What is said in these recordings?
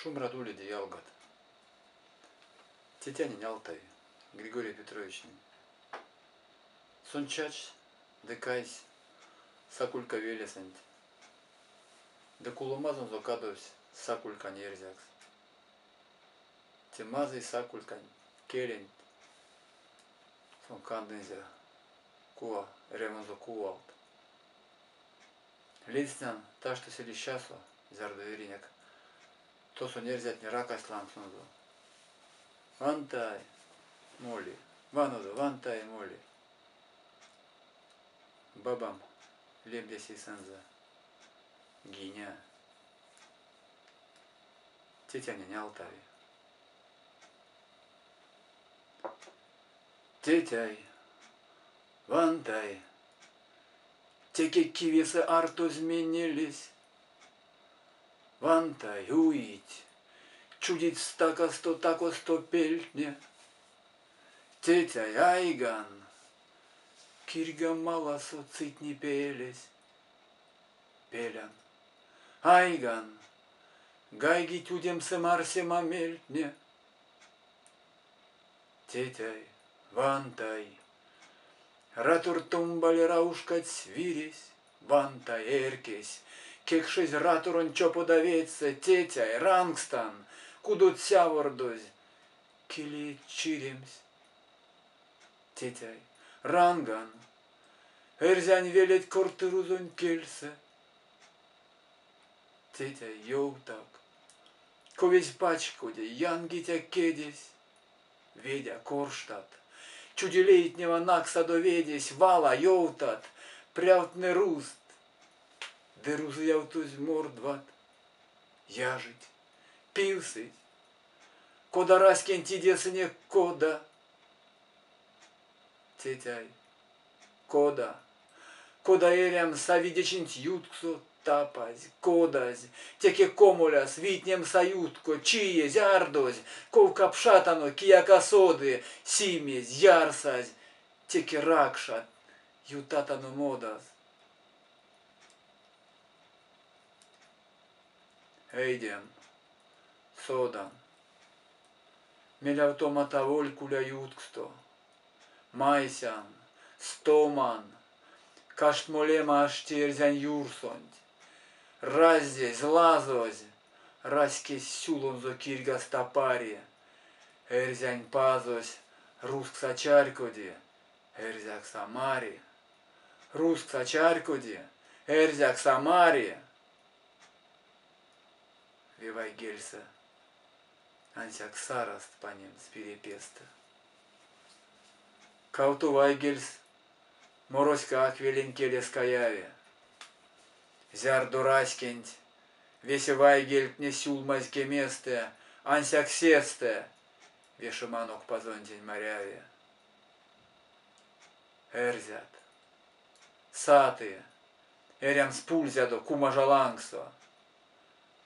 Шумбрат уледе, ялгат! Тетянень алтави, Григорий Петровичнень. Сон чачсь ды кайсь Сакулька велесэнть. Ды куломазонзо кадовсь Сакулькань эрзякс. Те мазый Сакулькань келенть сон кандынзе кува эрямонзо кувалт. Ледстнян ташто селищасо, зярдо эринек, тосонь эрзятне ракасть лангсонзо. Вантай, моли, ванодо, вантай, моли. Бабам лемдясь эйсэнзэ Гиня. Тетянень алтави. Тетяй, вантай, теке кивесэ артозь менелесь. Вантай, уить, чудить стакасто такосто пельтне. Тетяй, айган, кирьга маласо цитни пеелесь. Пелян. Айган, гайгить удемсэ марсема мельтне. Тетяй, вантай, Ратор томбале раужкадсь виресь, вантай эрькесь, кекшезь Раторонь чопода ведьсэ, тетяй, рангстан, кудот сявордозь, келееть чиремсь. Тетяй, ранган, эрзянь велеть корты рузонь кельсэ. Тетяй, ёвтак, ковесь пачкоди, янгитя кедесь, Ведя, корштат. Чудилейтнева наксадо ведесь, вала, ёвтат, прявтнэ рузт. Ды рузыявтозь мордват. Яжить, пивсыть. Кода раськенть идесынек, кода? Тетяй, кода? Кода эрямс авидечинть ютксо тапазь, кодазь, теке комоляс витнемс аютко, чиезь, ардозь, ков капшатано, кияк а соды, симезь, ярсазь, теке ракшат, ютатано модас. Эйдем, содан, мелявтомат аволь куля ютксто. Майсян, стоман, каштмолема ашти эрзянь юрсонть. Раздезь, лазозь, раськесь сюлонзо кирьгас тапари. Эрзянь пазось рузкс а чарькоди, эрзякс а мари. Рузкс а чарькоди, эрзякс а мари. Ве вайгельсэ ансяк саразт панемс пирепестэ. Кавто вайгельс мороськак велень келес каяви. Зярдо раськенть весе вайгельтне сюлмазь кеместэ, ансяк сестэ вешеманок Пазонтень маряви. Эрзят, саты эрямс пульзядо кумажа лангсо.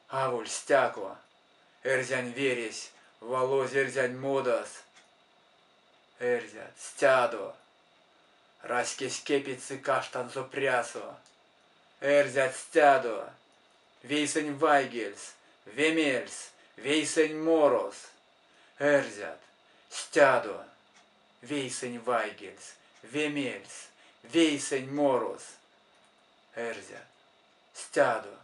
Аволь стяко эрзянь вересь валозь эрзянь модас. Эрзят, стядо! Раськесь кепедьсы каштанзо прясо. Эрзят, стядо! Вейсэнь вайгельс, вемельс, вейсэнь морос. Эрзят, стядо! Вейсэнь вайгельс, вемельс, вейсэнь морос. Эрзят, стядо!